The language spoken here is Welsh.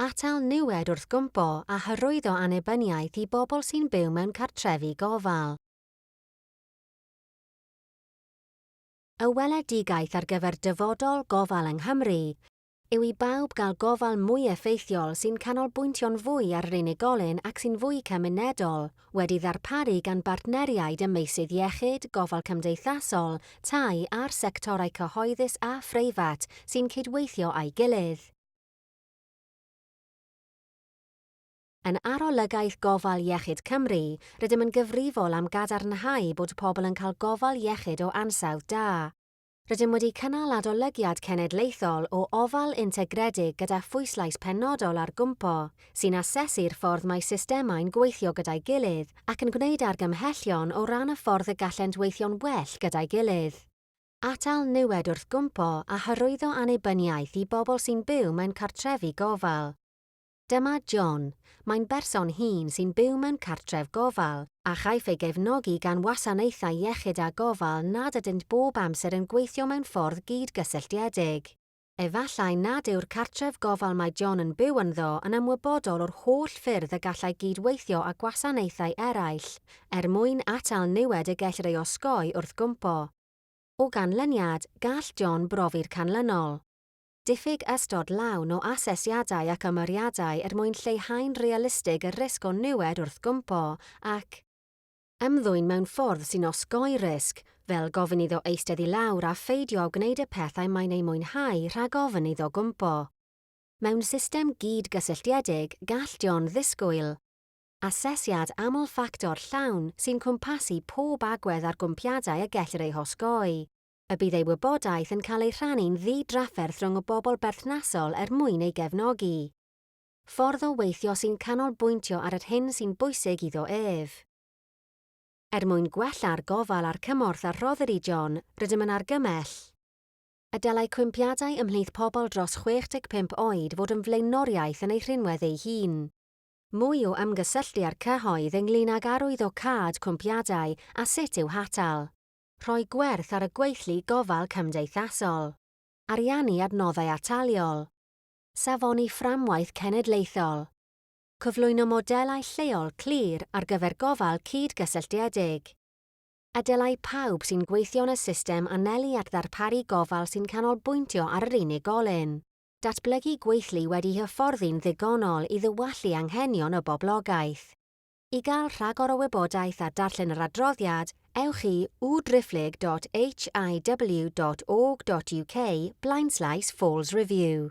Atal niwed wrth gwmpo a hyrwyddo annibyniaeth i bobl sy'n byw mewn cartrefi gofal. Y weledigaeth ar gyfer dyfodol gofal yng Nghymru yw i bawb gael gofal mwy effeithiol sy'n canolbwyntio'n fwy ar yr unigolyn ac sy'n fwy cymunedol, wedi ddarparu gan bartneriaid ym meysydd iechyd, gofal cymdeithasol, tai a'r sectorau cyhoeddus a phreifat sy'n cydweithio â'i gilydd. Yn Arolygaeth Gofal Iechyd Cymru, rydym yn gyfrifol am gadarnhau bod pobl yn cael gofal iechyd o ansawdd da. Rydym wedi cynnal adolygiad cenedlaethol o ofal integredig gyda phwyslais penodol ar gwmpo, sy'n asesu'r ffordd mae systemau'n gweithio gyda'i gilydd ac yn gwneud argymhellion o ran y ffordd y gallent weithio'n well gyda'i gilydd. Atal niwed wrth gwmpo a hyrwyddo annibyniaeth i bobl sy'n byw mewn cartrefi gofal. Dyma John. Mae'n berson hŷn sy'n byw mewn cartref gofal, a chaiff ei gefnogi gan wasanaethau iechyd a gofal nad ydynt bob amser yn gweithio mewn ffordd gyd-gysylltiedig. Efallai nad yw'r cartref gofal mae John yn byw ynddo yn ymwybodol o'r holl ffyrdd y gallai gyd-weithio â gwasanaethau eraill er mwyn atal niwed y gellir ei osgoi wrth gwmpo. O ganlyniad, gall John brofi'r canlynol. Diffyg ystod lawn o asesiadau ac ymyriadau er mwyn lleihau'n realistig y risg o niwed wrth gwmpo, ac. Ymddwyn mewn ffordd sy'n osgoi risg, fel gofyn iddo eistedd i lawr a pheidio â gwneud y pethau mae'n eu mwynhau rhag ofn iddo gwmpo. Mewn system gyd-gysylltiedig, gall John ddisgwyl. Asesiad aml-ffactor llawn sy'n cwmpasu pob agwedd ar gwmpiadau y gellir eu hosgoi. Y bydd ei wybodaeth yn cael ei rhannu'n ddi-drafferth rhwng y bobl berthnasol er mwyn ei gefnogi. Ffordd o weithio sy'n canolbwyntio ar yr hyn sy'n bwysig iddo ef. Er mwyn gwella'r gofal a'r cymorth a rhoddir i John, rydym yn argymell. Y dylai cwympiadau ymhlith pobl dros 65 oed fod yn flaenoriaeth yn eu rhinwedd eu hun. Mwy o ymgysylltu â'r cyhoedd ynglŷn ag arwyddocâd cwmpiadau a sut i'w hatal. Rhoi gwerth ar y gweithlu gofal cymdeithasol. Ariannu adnoddau ataliol. Safoni fframwaith cenedlaethol. Cyflwyno modelau lleol clir ar gyfer gofal cyd-gysylltiedig. A dylai pawb sy'n gweithio yn y system anelu at ddarparu gofal sy'n canolbwyntio ar yr unigolyn. Datblygu gweithlu wedi hyfforddi'n ddigonol i ddiwallu anghenion y boblogaeth. I gael rhagor o wybodaeth a darllen yr adroddiad, ewch i www.hiw.org.uk blaenslaes falls review.